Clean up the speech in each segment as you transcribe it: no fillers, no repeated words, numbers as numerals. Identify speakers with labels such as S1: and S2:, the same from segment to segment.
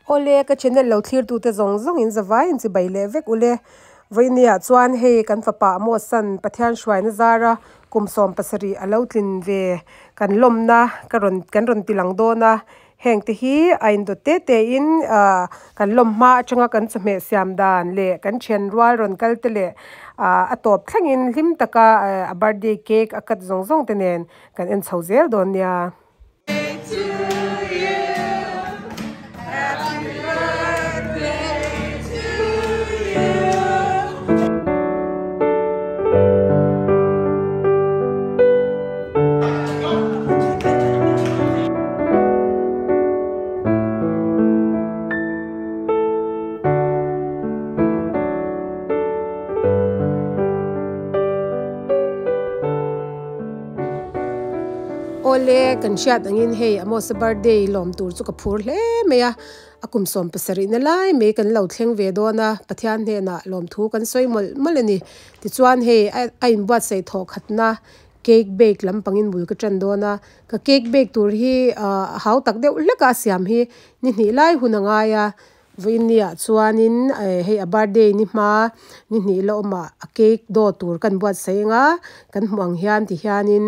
S1: Awle ka channel lo thlir tute zawng zawng in zavai in chibai leh vek ule. Vawinia chuan hei kan fapa Amos-an Pathian hruaina zara kum 70 a lo tlin ve kan lawmna ka rawn kan rawn ti lang dawn a. Heng te hi a indawt te te in kan lawm hma atanga kan chawhmeh siam dan leh kan thian rual rawn kal te leh a tawp thlengin hlim taka a birthday cake a cut zawng zawng te nen kan en chho zel dawn nia. Awle, kan hriat angin hei Amos-a birthday lawm tur chu ka phur hle mai a, a kum 70 na lai mai kan lo thleng ve dawn a, Pathian hnenah lawmthu kan sawi mawlh mawlh a ni. Tichuan hei a inbuatsaih thawh khatna cake bake lampangin bul ka tan dawn a, ka cake bake tur hi a hau tak deuh hlek a, a siam hi ni hnih lai hun a ngai a, vawiinniah chuanin hei a birthday ni hma ni hnih la awmah a cake daw tur kan buatsaih ang a, kan hmuh ang hian tihianin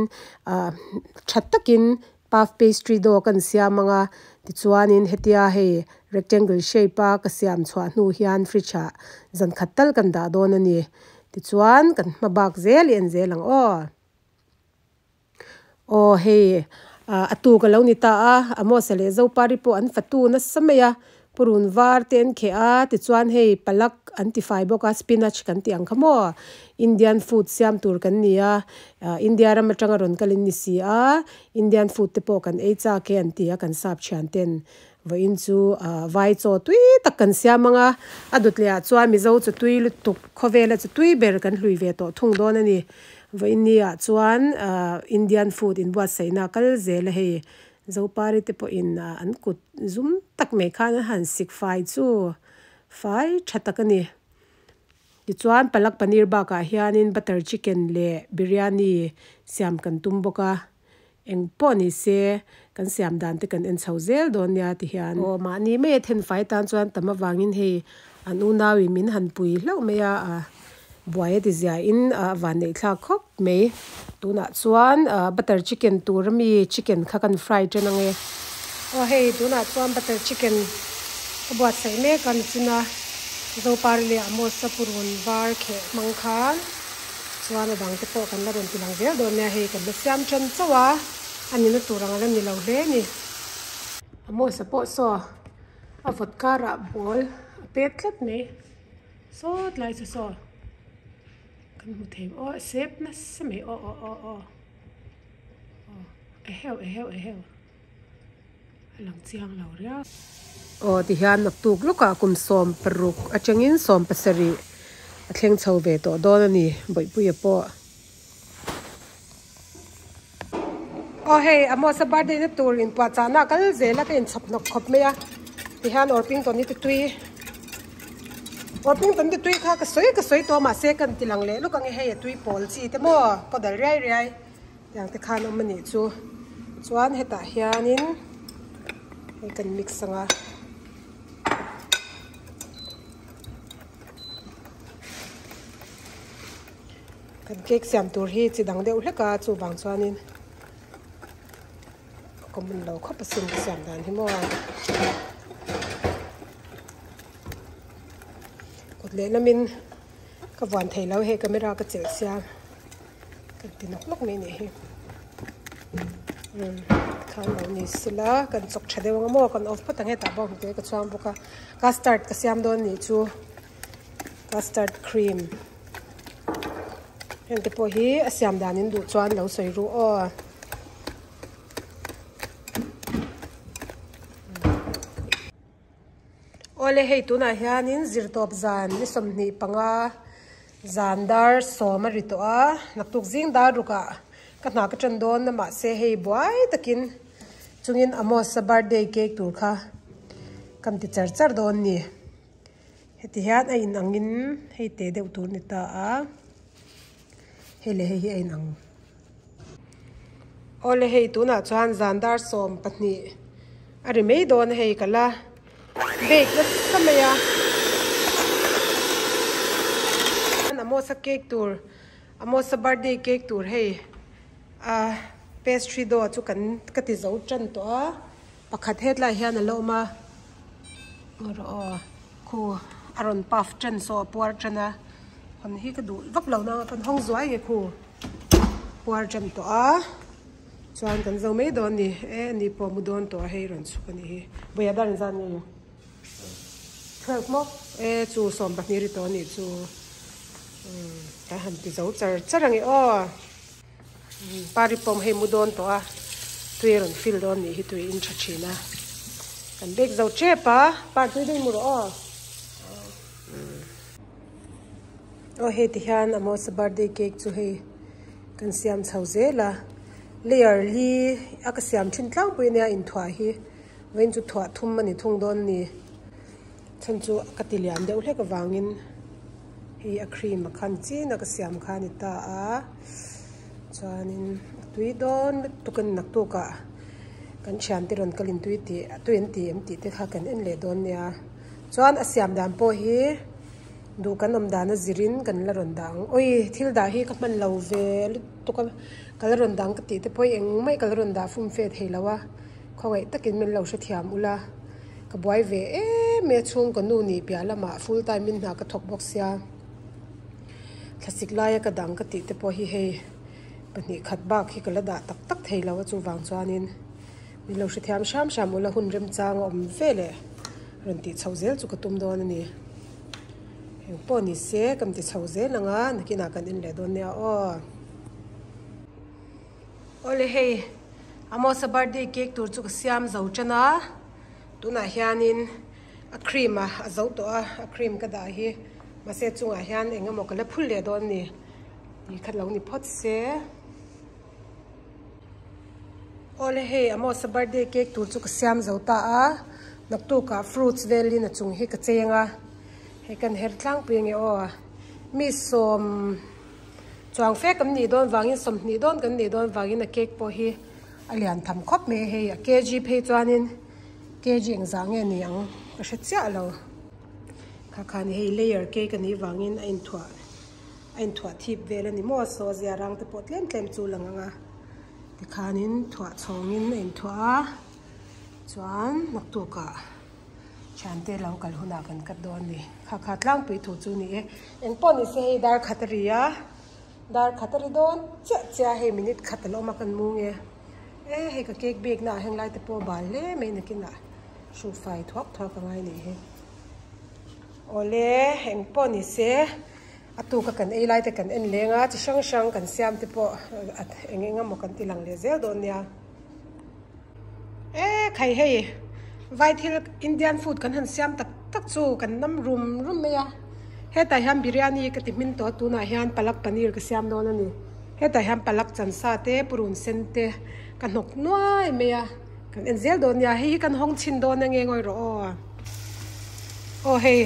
S1: tha takin puff pastry daw kan siam ang a, tichuanin hetia hei rectangle shape a ka siam chhuah hnu hian fridge ah zan khat tal kan dah dawn a ni. Tichuan kan hma bak zel i en zel ang aw. Aw hei a tu ka lo ni ta a, Amos-a leh Zopari pawh an fatu nasa mai a, purun var te an kheh a, tichuan hei palak an ti fai bawk a, spinach kan tih ang kha maw, Indian food siam tur kan ni a, India ram atanga rawn kalin ni si a, Indian food te pawh kan ei chak e an ti a kan sap thian ten. Vawiin chu vai chaw tui tak kan siam ang a, a dawt leh ah chuan Mizo chaw tui lutuk khawvela chaw tui ber kan hlui ve tawh thung dawn a ni. Vawiin ni ah chuan Indian food inbuatsaihna a kal zel a hei, Zopari te pawhin an kut zum tak mai khan an han sik fai chu fai tha tak a ni. Tichuan palak paneer bakah hianin butter chicken leh biryani siam kan tum bawk a. Eng pawh ni se, kan siam dan te kan en chho zel dawn nia ti hian. Aw mahni mai a then fai tan chuan tam avangin hei an unauin min han pui hlauh mai a, a buai a ti zia in a van neih thlak khawp mai. Tunah chuan butter chicken tur ami chicken kha kan fry tan ang e. Aw hei tunah chuan butter chicken ka buatsaih mek a nichin a Zopari leh Amos-a purun var kheh hmang khan. Chuan a dang te pawh kan la rawn ti lang zel dawn nia, hei kan la siam tan chauh a, a nina tur ang a la ni lo hle a ni. Amos-a pawh saw a vawt karah ball a pet tlat mai, sawt lai chu saw kan hmu thei aw a sep nasa mai aw aw aw aw aw eheu eheu eheu. A lang chiang lo riau. Aw tihian naktuk lawkah kum 16 atangin 17 a thleng chho ve tawh dawn a ni Bawihpuia pawh. Aw hei Amos-a birthday na tur inpuahchahna a kal zel a ka inchhawp hnawk khawp mai a tihian Orpington hi titui Orpington titui kha ka sawi ka sawi tawh mahse ka inti lang leh lawk ang e hei a tui pawl chi te maw kaw dal riai riai. Tiang te khan awm a nih chu. Chuan hetah hianin hei kan mix ang a. Kan cake siam tur hi chi dang deuh hlek a chuvang chuanin a common lo khawp asin ka siam dan hi maw. Kut lehlamin ka vuan thei lo hei camera ka chelh sia. Kan ti nawk nawk mai nih hi khan lo ni sela kan chawk tha deuh ang maw kan off phawt ang hetah bawk te ka chhuang bawk a custard ka siam dawn nih chu custard cream heng te pawh hi a siam dan in duh chuan lo sawi ru aw. Awle hei tunah hianin zirtawp zan ni 25 zan dar 10 a ri tawh a naktuk zing dar rukah ka hna ka tan dawn na mahse hei buai takin chungin Amos-a birthday cake tur kha kan ti char char dawn ni heti hian a inangin hei te deuh tur ni ta a hei leh hei hi a inang. Awle hei tunah chuan zan dar 12 a ri mai dawn a hei ka la. Bake nasa mai a. Amosa cake tur Amosa birthday cake tur hei a pastry dough chu kan ka ti zo tan tawh a pakhat hetlai hian a la awm a rawh aw khu a rawn puff tan saw a puar tan a hawn hi ka duh vak lo nang a kan hawng zuai nge khu puar tan tawh a chuan kan zo mai dawn a ni e ani pawh mu dawn tawh a hei rawn chhuk a nih hi vawiah dar inzan nge 12 maw e chu 12 ri tawh a nih chu umm ka han ti zo char char ang e aw pari pawm hei mu dawn tawh a tui a rawn fill dawn nih hi tui in tha thin a kan bek zo tep a par tui daih mu rawh aw aw hei ti hian Amosa birthday cake chu hei kan siam chho zel a layer li a ka siam thin tlangpui ania inthuah hi vawiin chu thuah thum a ni thung dawn a ni chhan chu ka ti lian deuh hlek avangin hei a cream a khan chin a ka siam kha a ni ta a chuanin a tui dawn lutuk a ni naktuk ah kan thiante rawn kal in tui tih tui an ti em tih te kha kan en leh dawn nia chuan a siam dan pawh hi duh kan awm dan a zirin kan la rawn dah ang awi thil dah hi ka hman lo ve lutuk a ka la rawn dang ka tih te pawh hi engmah ka la rawn dah fum fe thei lo a. Khawngaih takin min lo hrethiam ula, ka buai ve em e chhung ka nu nih piah lamah full time in hna ka thawk bawk sia, thlasik laia ka dang ka tih te pawh hi hei 2 khat bak hi ka la dah tak tak thei lo a chuvang chuanin min lo hrethiam hram hram ula hun remchang a awm ve leh rawn tih chhoh zel chu ka tum dawn a ni. Engpawh ni se kan ti chho zel ang a, nakinah kan en leh dawn nia aw. Awle hei Amosa birthday cake tur chu ka siam zo tan a, tunah hianin a cream a a zo tawh a, a cream ka dah hi mahse chungah hian eng emaw ka la phul leh dawn a ni tih kha lo ni phawt se. Awle hei Amosa birthday cake tur chu ka siam zo ta a, naktukah fruits velin a chung hi ka cheng a, hei kan her tlangpui ange aw mi sawm. Chuang fe kan nih dawn vangin 20 dawn kan nih dawn vangin a cake pawh hi a lian tham khawp mai a hei a kg phei chuanin kg engzah nge ni ang ka hre chiah lo kha khan hei layer cake a nih vangin a inthuah a inthuah thip vel a ni maw saw zia rang te pawh tlem tlem chu lang ang a tikhanin thuah chhawngin a inthuah a chuan naktukah. Thiante lo kal hunah kan cut dawn ni. Kha kha tlangpui thu chu ni e. Engpawh ni se hei dar khat a ri a, dar khat a ri dawn chiah chiah a hei minute khat a la awm a kan mu nge. E hei ka cake bake na ah heng lai te pawh a bal hle mai nakinah hrufai thuak thuak a ngai nih hi. Awle engpawh ni se a tuka kan ei lai te kan en leng a, chi hrang hrang kan siam te pawh eng eng emaw kan ti lang leh zel dawn nia. E khai hei vai thil Indian food kan han siam tak tak chu kan nam rum rum mai a hetah hian biryani ka ti hmin tawh a tunah hian palak paneer ka siam dawn a ni hetah hian palak chansa te purun sen te ka hnawk nuai mai a kan en zel dawn nia hei hi kan hawng chhin dawn ange ngawi rawh aw aw hei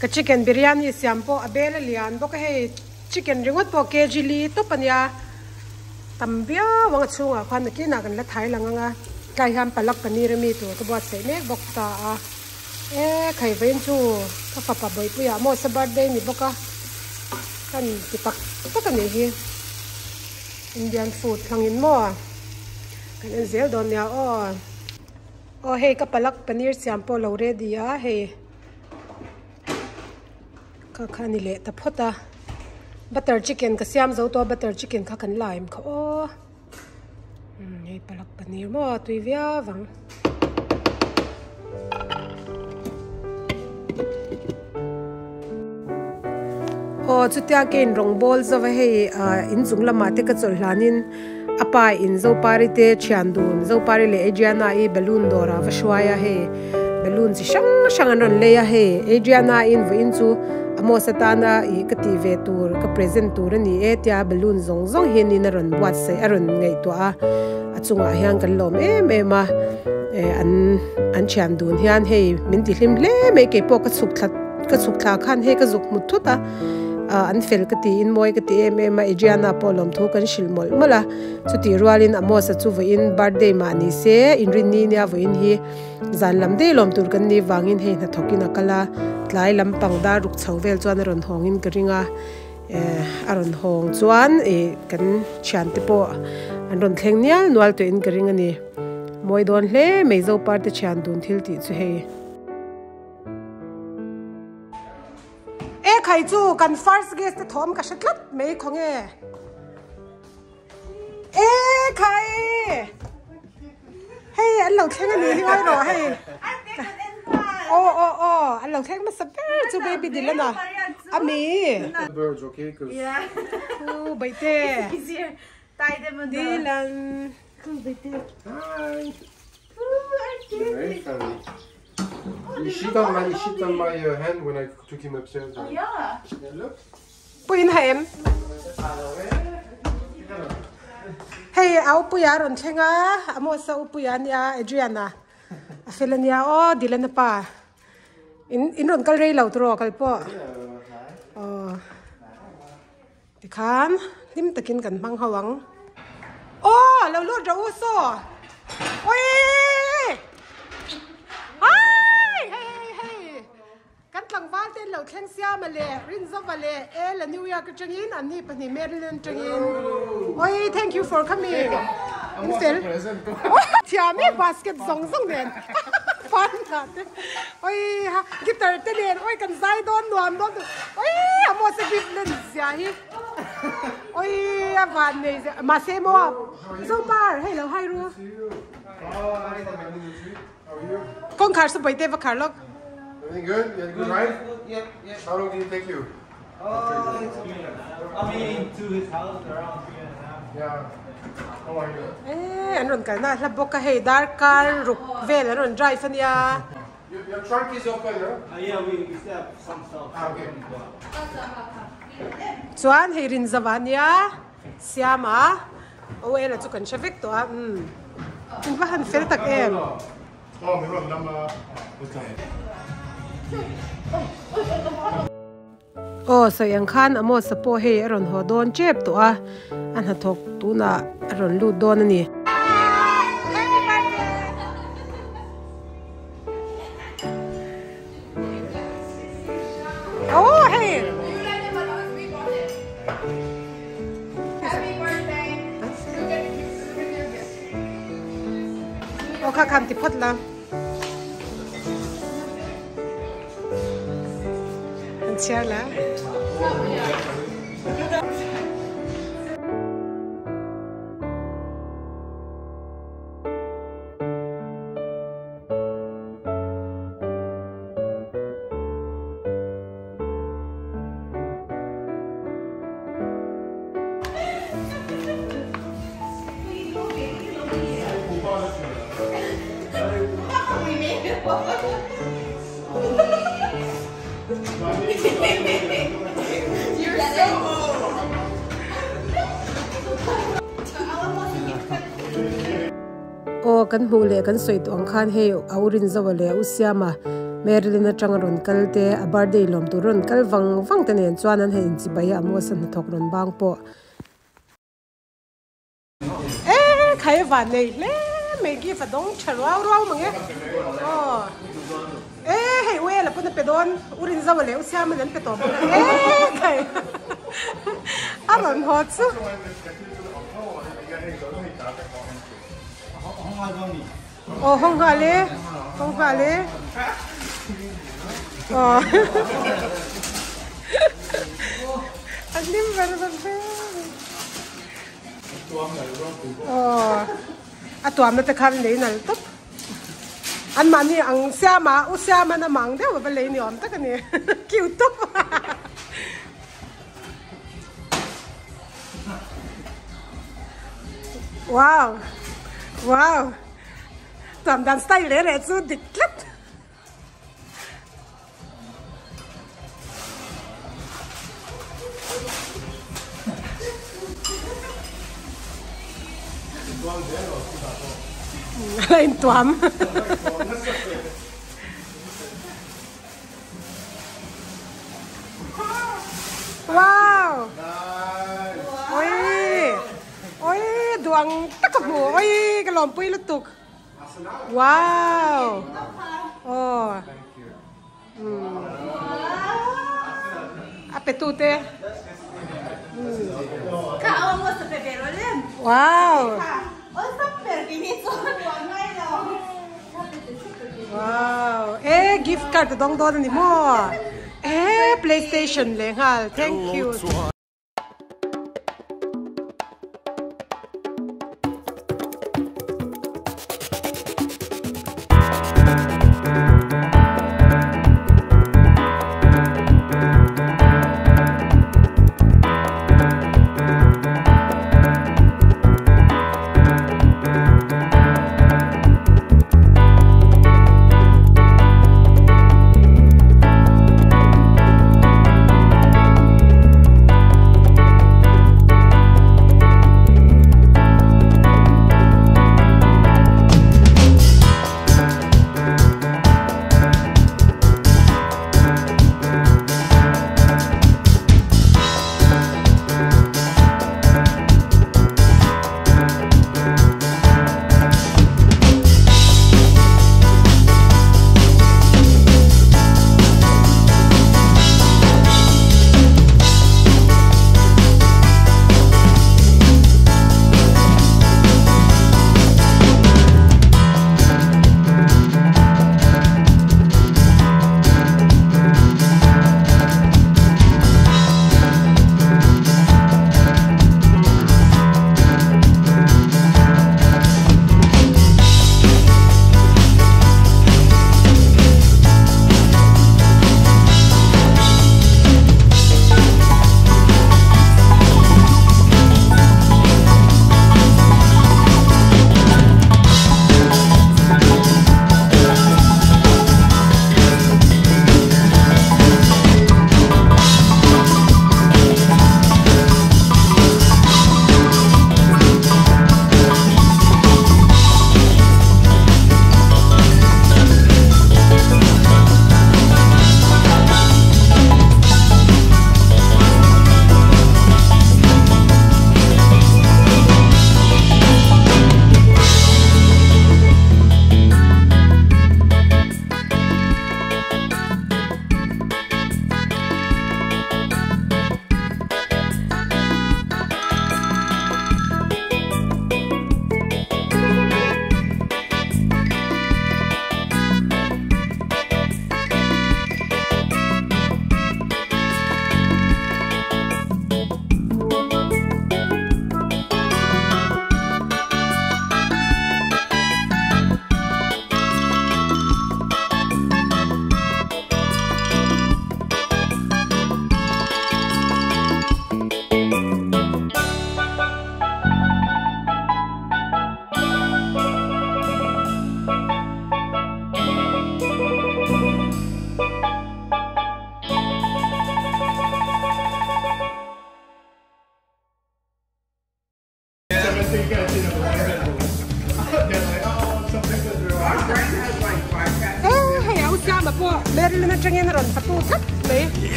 S1: ka chicken biryani siam pawh a bel a lian bawk a hei chicken ringawt pawh kg li tawp a nia. Tam viau ang a chhungah khuan nakinah kan la thai lang ang a, tlai hian palak paneer ami tur ka buatsaih mek bawk ta a, e khai vawiin chu ka fapa Bawihpuiah Mawsa birthday ni bawk a, kan ti tak tak a nih hi, Indian food hlangin maw kan en zel dawn nia aw. Aw hei ka palak paneer siam pawh lo ready a hei. Kha kha a ni leh ta phawt a butter chicken ka siam zo tawh a butter chicken kha kan la em kha aw umm hei palak paneer maw a tui viau ang. Aw chutia ke in rawng bawl zo va hei ah inchung lamah te ka chawlh hlanin a pa in Zopari te thian dun Zopari leh Adriana i balloon dawrah va hruai a hei. Balloon chi hrang hrang an rawn lei a hei Adriana in vawiin chu Amos atana ih ka tih ve tur ka present tur a ni e tia balloon zawng zawng hian in a rawn buatsaih a rawn ngaihtuah a a chungah hian kan lawm em em a eh an an thian dun hian hei min ti hlim hle mai keipawh ka chhuk thla ka chhuk thla khan hei ka zuk hmu thut a. An fel ka tiin mawi ka ti em em a, Adriana pawh lawmthu kan hrilh mawlh mawlh a, chutih rualin Amos-a chu vawiin birthday mah ni se, inrinni nia vawiin hi zan lam daih lawm tur kan nih vangin hei hnathawkin a kal a, tlai lampang dar ruk chho vel chuan a rawn hawngin ka ring a, eh a rawn hawng chuan ih kan thiante pawh an rawn thleng nial nual tawhin ka ring a ni, mawi dawn hle mai Zoparte thian dun thil tih chu hei. E khai chu kan first guest te thawm ka hre tlat mai khaw nge E khai hei an lo thleng a ni hi ngawi rawh hei aw aw aw an lo thleng hmasa ber chu baby Dylan-a ami Thu baihte Dylan
S2: Hi. He shit on my, he shit on my uh, hand when I took him upstairs. Oh, yeah. Yeah, look.
S1: Puin ha em. Hei au puia rawn thleng a, Amos a upuia nia Adrian a. A fel ania aw Dylan a pa. In in rawn kal rei lo turaw kal pawh. Aw. Tikhan hlim takin kan hmang ho ang. Aw lo lut rawh u saw. Awii! Hai! Hei hei hei! Kan tlangval te an lo thleng siam a le, Rinzova leh Ella New York atangin an ni pahnih Maryland atangin. Awii thank you for coming. In fel. Thiam e basket zawng zawng nen. Fan hna te. Awii ha guitar te nen awii kan zai dawn nuam dawn tur awii a maw se gift len zia hi awii a van nei zia mahse maw Zopar hei lo hai ru kawngkhar chu bawihte va khar lawk.
S2: Everything good? You had a good ride?
S3: Yep, yep.
S2: How long did it take you?
S3: Uh, I mean, to his house around 3.5.
S2: Yeah. How are you?
S1: Eh, an rawn kalna a hla bawk a hei darkar ruk vel an rawn drive a nia.
S2: Your, your trunk is open, huh?
S3: Uh, yeah, we, we still have some stuff.
S2: Ah, okay.
S1: Chuan hei rinzava a nia siama OL a chu kan hre vek tawh a umm in va han fel tak em. Aw sawi ang khan Amos-a pawh hei a rawn haw dawn tep tawh a, a hnathawk tunah a rawn lut dawn a ni. Aw hei. Aw kha khan ti phawt la. An chhiar la. Aw kan hmuh leh kan sawi tawh ang khan hei a u Rinzova leh a u Siama Marilyn atanga rawn kal te a birthday lawm tur rawn kal vang vang te nen chuan an han inchibai a Amos-a hnathawk rawn bang pawh. E khai van nei hle mai gift a dawng tha ruau ruau mang e aw e hei u ela pawn a pe dawn u Rinzova leh u Siaman an pe tawh bawk e khai a rawn haw chu. Aw hawng nghal e hawng nghal e aw a hlim ver ver hle aw a tuamna te khan lei nalh tawp an mahni ang siama u siaman a mang deuh ava lei ni awm tak a ni cute tawp. Wow wow tuam dan style leh leh chu dik tlat. A intuam. Wow! Ang taka hmu oi ka lawm pui lutuk. Wow. Oh. A pe tu te. Wow. Wow. Eh gift card dong don ani mo. Eh PlayStation le ngal. Thank you.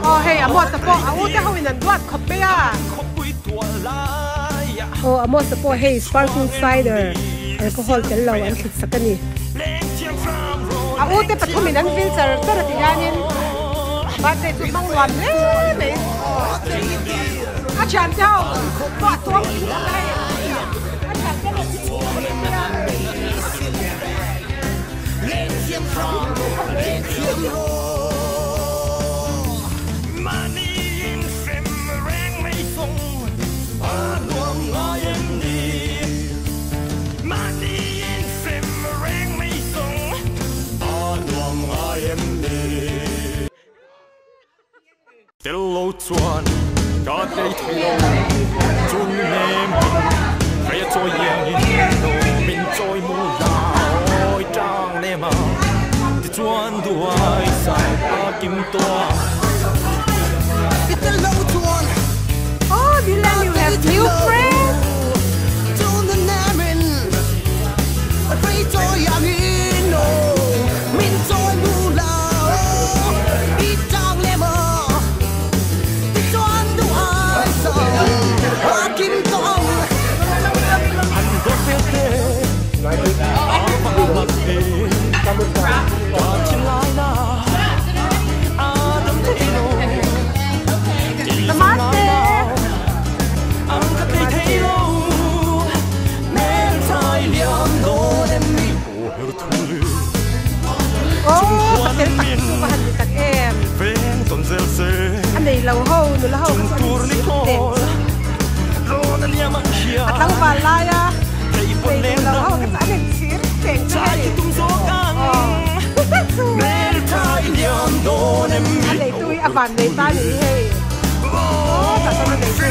S1: Oh hey, amos po, au te ho in an duat khop pe a. Oh, amos po hey, sparkling cider, alcohol tel lo an thlit sakani. Au te pathum in an vil char char ti hianin. Birthday chu mang nuam le mai. A thian te ho, to a tuam in lai. A thian te lo.
S4: Tello chuan ka tei thailo chun nem hrei choi yang in no min choi mu la oi chang le ma ti chuan duai sai a kim toa.
S1: Oh, Dylan, you have new friends.
S5: Kim Tong.
S1: Aw pasel tak chu va han ni tak em. A nei lo ho nula ho kha chu an inchhir teng chu. A tlangval lai a nei duh lo ho kha chu an inchhir teng chu hei. Aw a neitu hi a van nei ta a nih hi hei. Aw tah chuan a neitu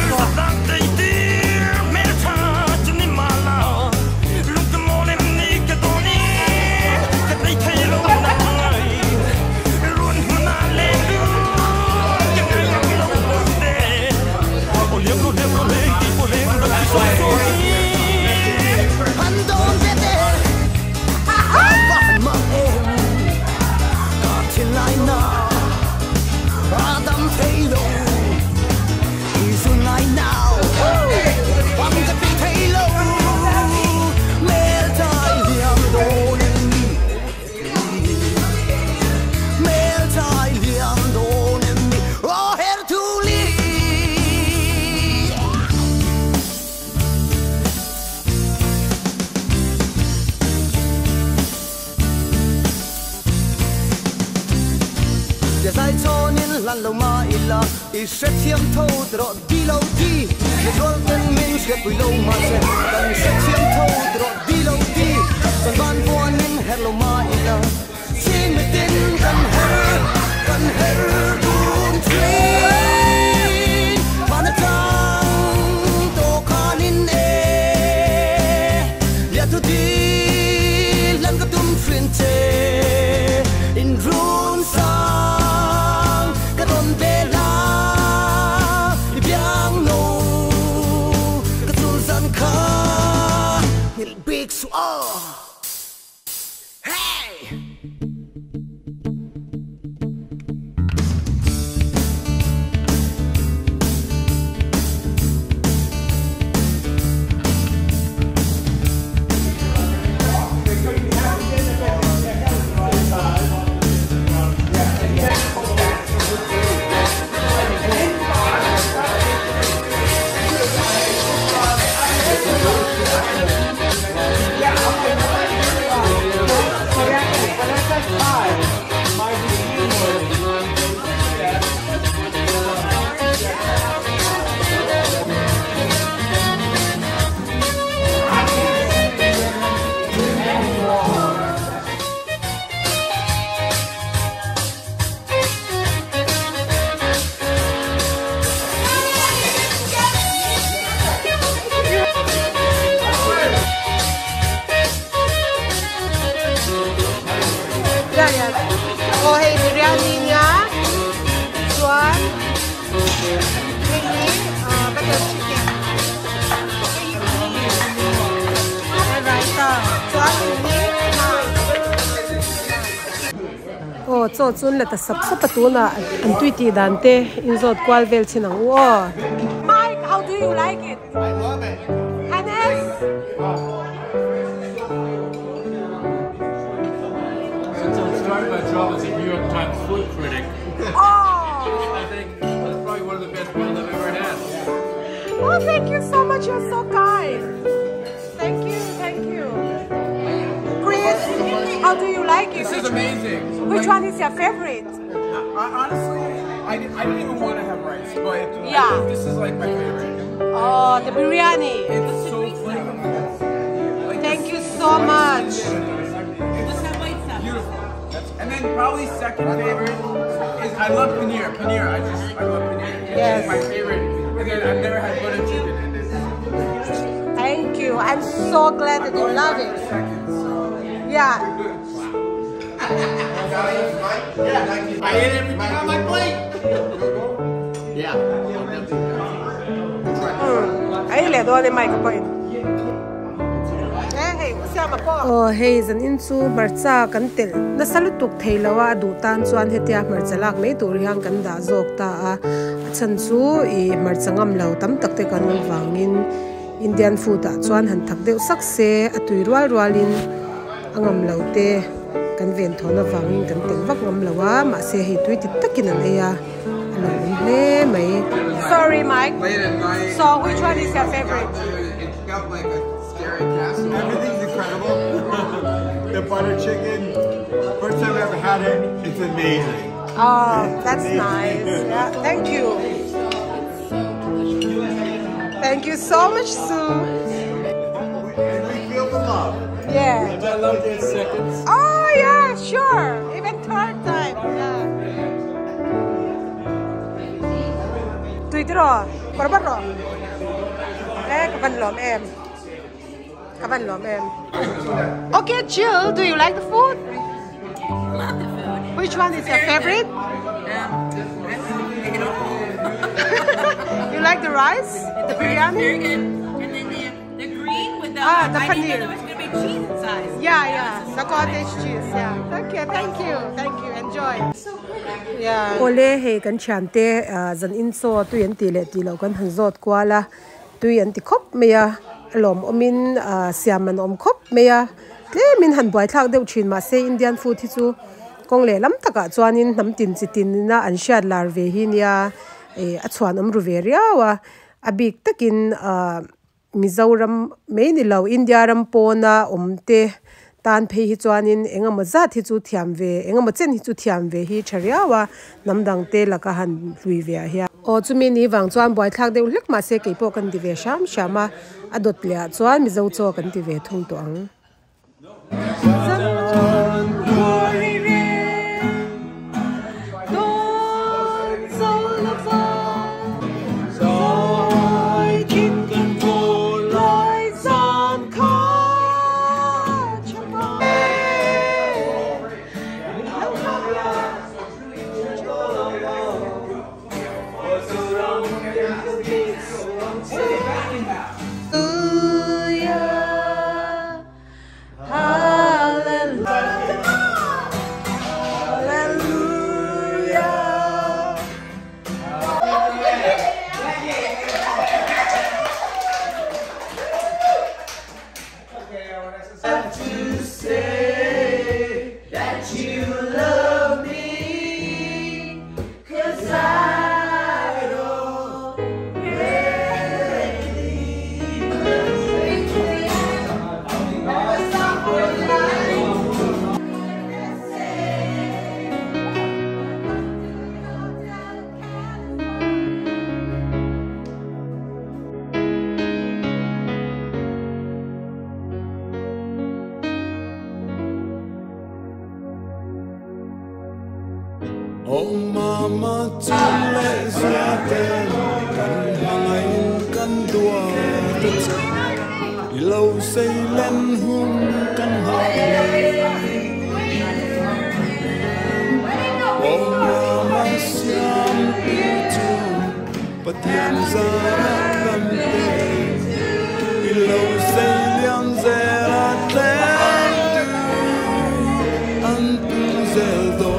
S1: pawh. Aw hei biryani nia chuan hei hi butter chicken hei hi paneer raita chuan hei hi naan. Aw chaw chu an la ta sap sap a tunah an tui tih dan te inzawt kual vel chin ang u aw. Mike how do you like it?
S2: I love it.
S1: Hannes?
S5: Since I started my job as a New York Times food critic,
S1: oh.
S5: I think that's probably one of the best meals I've ever had.
S1: Oh, thank you so much. You're so kind. Thank you, thank you. Chris, how do you like it?
S5: This is amazing.
S1: Which one is your favorite?
S6: I, honestly, I didn't even want to have rice, but
S1: yeah.
S6: This is like my favorite.
S1: Oh, the biryani.
S6: It's so flavorful. Like
S1: thank you so much.
S6: It's beautiful. And then probably second favorite is I love paneer. Paneer, I love paneer. It's
S1: yes.
S6: my favorite. And then I've never had butter chicken in this.
S1: Thank you. I'm so glad that you love it.
S6: Second, so.
S1: Yeah.
S6: I ate everything on my plate.
S3: Yeah.
S1: Ai le do ne mic point. Oh hei zan in chu hmarcha kan tel nasa lutuk thei lo a duh tan chuan hetia hmarcha lak mai tur hian kan dah zawk ta a a chhan chu ih hmarcha ngam lo tam tak te kan awm vangin Indian food ah chuan han thak deuh sak se a tui rual rualin a ngam lo te kan ven thawn avangin kan tel vak ngam lo a mahse hei tui ti takin an ei a a lo awm hle mai. Sorry Mike. So which one is your favorite?
S6: It felt like a scary castle.
S2: Everything's incredible. The butter chicken. First time I ever had
S3: had it. It's amazing.
S1: Oh, that's nice. Yeah, thank you. Thank you so much, Sue.
S3: And we feel the love.
S1: Yeah.
S5: I love that seconds.
S1: Oh yeah, sure. Even third time. Yeah. Tui tiro. Korbar ro. Eh, kavan lom em. Kavan lom em. Okay, Jill, do you like the food?
S7: Love the food.
S1: Which one is your favorite?
S7: It all.
S1: You like the rice? The biryani?
S7: Very good. And then the green with the
S1: the
S7: I didn't know
S1: paneer.
S7: there was gonna be cheese inside.
S1: Yeah, yeah. The cottage cheese. Yeah. Okay, thank you. Thank you. Enjoy.
S7: So good.
S1: Yeah. Ole he kan chante zan in so tu yan ti le ti lo kan han zot kwala tu yan ti khop meya lom omin siaman om khop meya tle min han buai thak deuh thin ma se Indian food hi chu kong le lam taka chuanin nam tin chi tin na an shat lar ve hi nia e a chuan om ru ve riawa abik takin Mizoram mai ni lo India ram pona omte tan phei hi chuanin engemaw zat hi chu thiam ve engemaw chen hi chu thiam ve hi thariawa namdang te laka han hlui ve a hian aw chumi ni wang chuan buai thlak deuh hlek mahse keipawh kan ti ve hram hram a a dawt leh ah chuan Mizo chaw kan ti ve thung tawh ang.
S4: Oh mama chule zate kan hangain kan dua ta che ilo sei len hun kan ha. Oh mama siam pi chu patian zara lam te ilo sei lian zera tlem tu an tu zel do.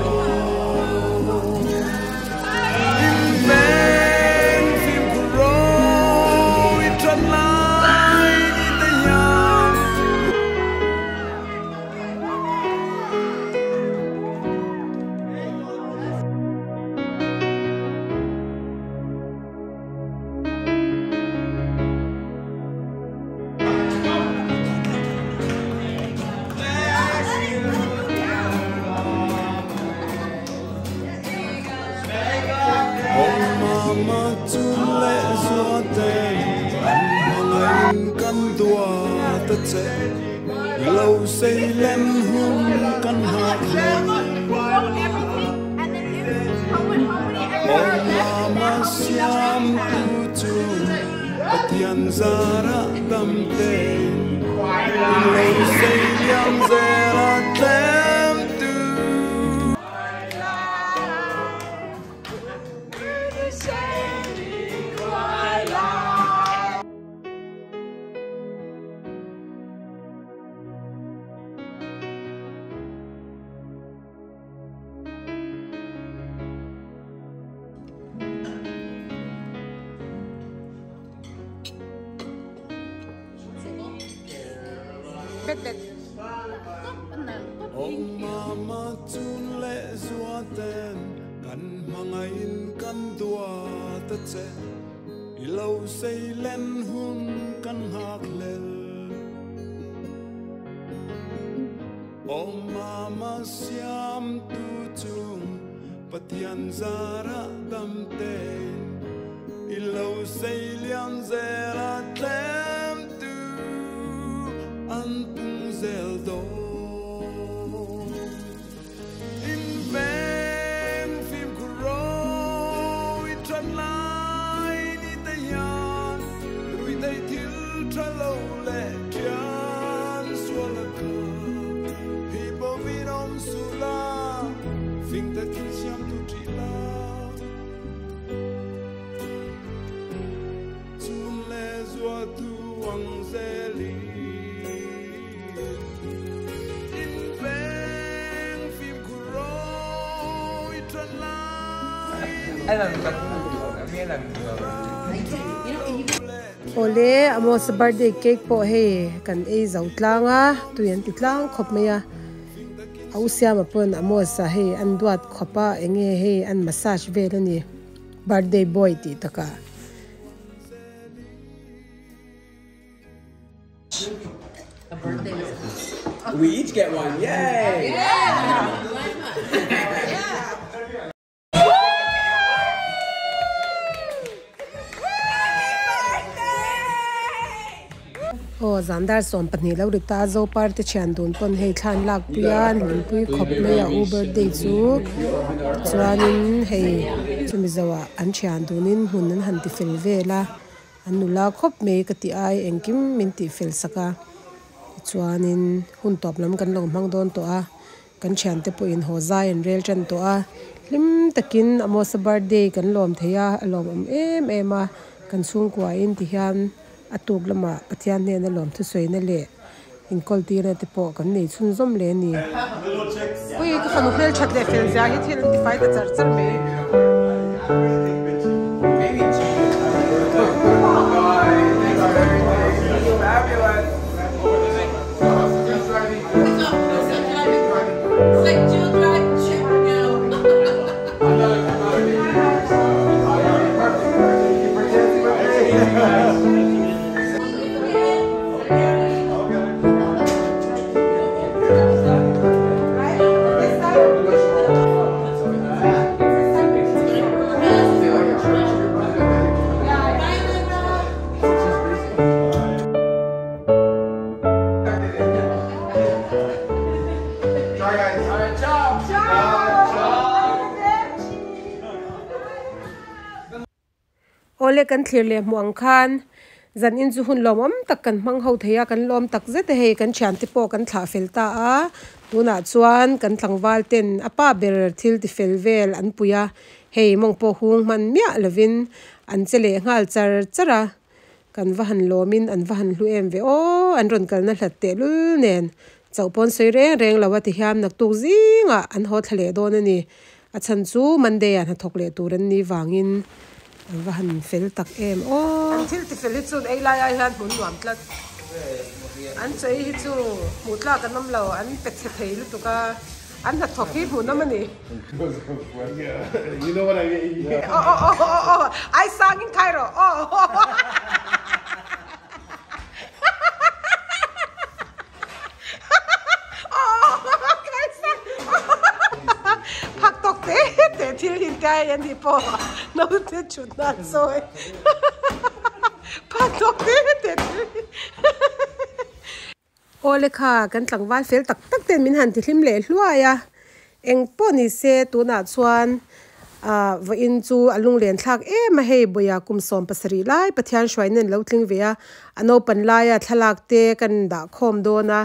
S4: Lâu xây lên hương căn hạt Ông mama siam tu chu patian zara dam te lâu xây liang zera tem tu. Ông mama chun lệ dua tên kan mangain kan dua ta che ilo sei len hun kan hak lel.
S8: Aw mama siamtu chung Pathian zara dam tein i lo seilian zel a tlemtu an pung zel dawn. In veng fimkhur ro i that lai ni te hian rui thei thil tha lo leh thian sual a kha hi bovin awm suh la fing takin siam tu ṭih la. Chun leh zua tu ang zelin in veng fimkhur ro i that lai ni
S1: Awle, Amos birthday cake pawh hei kan ei zo tlang a, tui an ti tlang khawp mai a. A u Siama pawn Amos-a hei an duat khawp a, enge hei an massage vel a ni, birthday boy tih takah.
S6: We each get one, yay!
S1: Aw zan dar 12 lo ri ta Zopar te thian dun pawn hei thlan lak pui a an hlimpui khawp mai a u birthday chu chuanin hei chumi zoah an thian dunin hmun an han ti fel vel a an nula khawp mai ka tih ai engkim min tih fel sak a tichuanin hun tawp lam kan lo hmang dawn tawh a. Kan thiante pawhin haw zai an rel tan tawh a, hlim takin Amosa birthday kan lawm thei a, a lawmawm em em a, kan chhungkuain ti hian a tuk lamah Pathian hnena lawm thusawina leh inkawl tirna te pawh kan nei chhunzawm leh a ni. Ui, ka fanu hmel that leh fel zia hi thil an tifai ta char char mai. Awle kan thlir leh hmuh ang khan zan in chu hun lawmawm tak kan hmang ho thei a, kan lawm tak zet a hei kan thiante pawh kan thlah fel ta a, tunah chuan kan tlangval ten a pa ber thil ti fel vel an pui a, hei mawng pawh hung hman miah lovin an che leh nghal char char a. Kan va han lawmin an va han hlu em ve aw, an rawn kalna hlat tehlul nen chauh pawn sawi reng reng lo a ti hiam naktuk zingah an haw thla leh dawn a ni. A chhan chu Monday ah hnathawk leh tur an nih vangin an va han fel tak em aw. An thil tifel hi chuan ei lai ai hian hmun nuam tlat. An chaw ei hi chu hmuh tlak an awm lo, an pe chhe thei lutuk a. An hnathawk hi hmuhnawm a ni. Aw aw aw aw aw ai sangin khai rawh aw Phak tawk te te thil hin te ai an ni pawh naute chhut nan sawi Phak tawk te te thil hin. Aw lekha, kan tlangval fel tak tak ten min han tihlim leh hluai a, eng pawh ni se tunah chuan ah vawiin chu a lunglen thlak em a hei Bawia kum 17 lai Pathian hruaina an lo tling ve a, a naupan laia thlalak te kan dah khawm dawn a,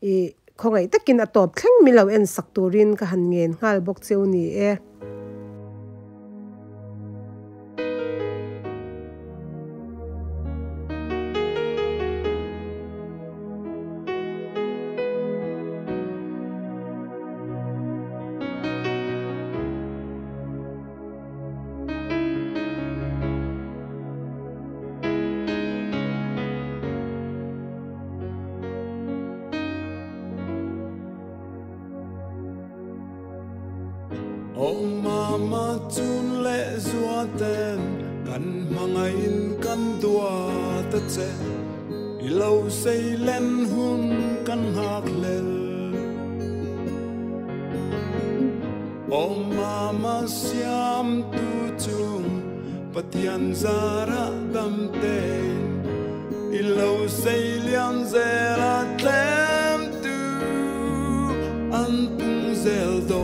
S1: ih khawngaih takin a tawp thleng min lo en sak turin ka han ngen nghal bawk cheu ni e.
S8: Aw mama chun leh zua ten kan hmangaihin kan duat a che, i lo sei len hun kan nghak hlel. O mama siam tu chung Pathian zara dam ten I lo sei lian zela tlem tu An pung zel do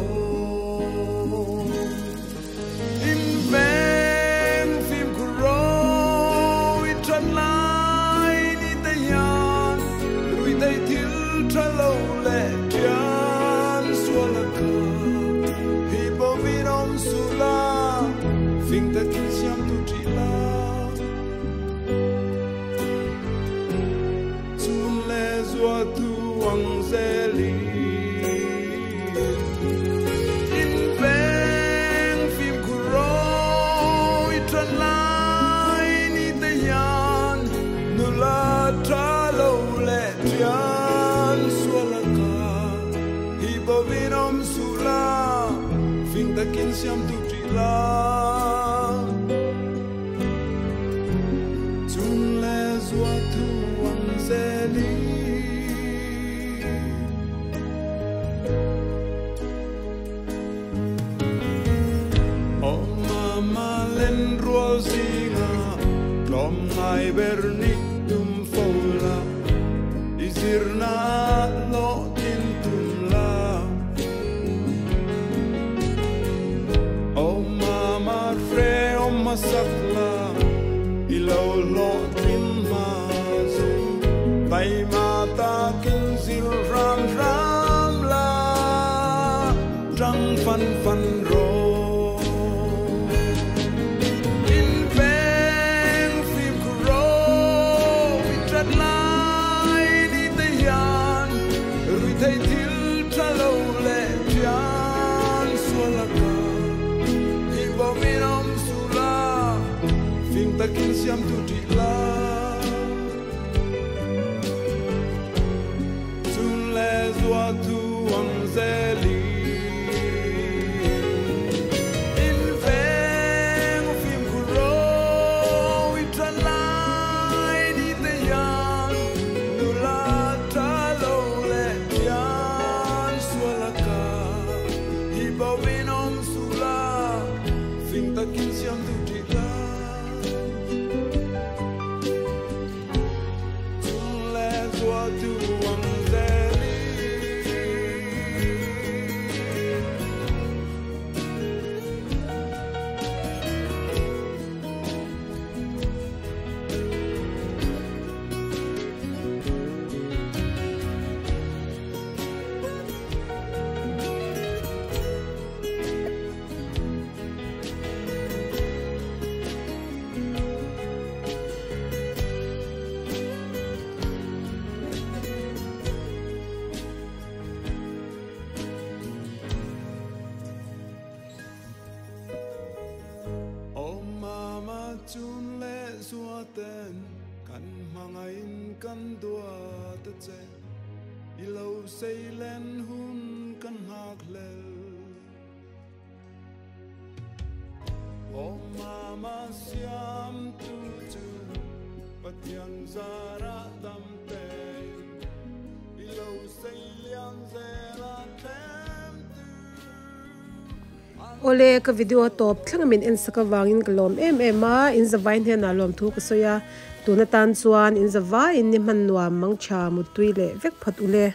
S8: In veng phim kuro I tran lai ni te hian Rui thei thil tha lo le thian suala ka Hi bo vin om su la Phim ta kin siam tu tri la Chun le zua tu ang zeli In veng phim kuro I tran lai ni te hian Nu la tha lo le thian suala ka Hi bo vin om su la Phim ta kin siam tu tri la Chun le zua tu ang zeli O mama len rual zinga Tlom ngai berni tum fola Izir na lo tin tum la O mama re o masakla Ilo lo tin ma zo Tai ma ta kin zir ram ram la Trăng fan fan ro In veng phim kuro I trat lai ni te hian Rui thei thil tha lo le thian suala ka Hi bo min om su la Phim ta kin siam tu tri la Chun le zua tu ang zeli In veng phim kuro I tran lai ni te hian Nu la tha lo le thian suala ka Hi bo vin om su la Phim ta kin siam tu tri la Chun le zua tu ang zeli O mama chun le zua ten Kan mangain kan dua te che I lo sei len hun kan hak lel O mama siam tu chu Pathian zara dam te I lo sei lian zela tlem tu
S1: Ole ka video top thlanga min en saka wangin ka lom em em a in zavain hian a lom thu ka soya tuna tan chuan in zavain ni hman nuam mang tha mutui leh vek phat ule.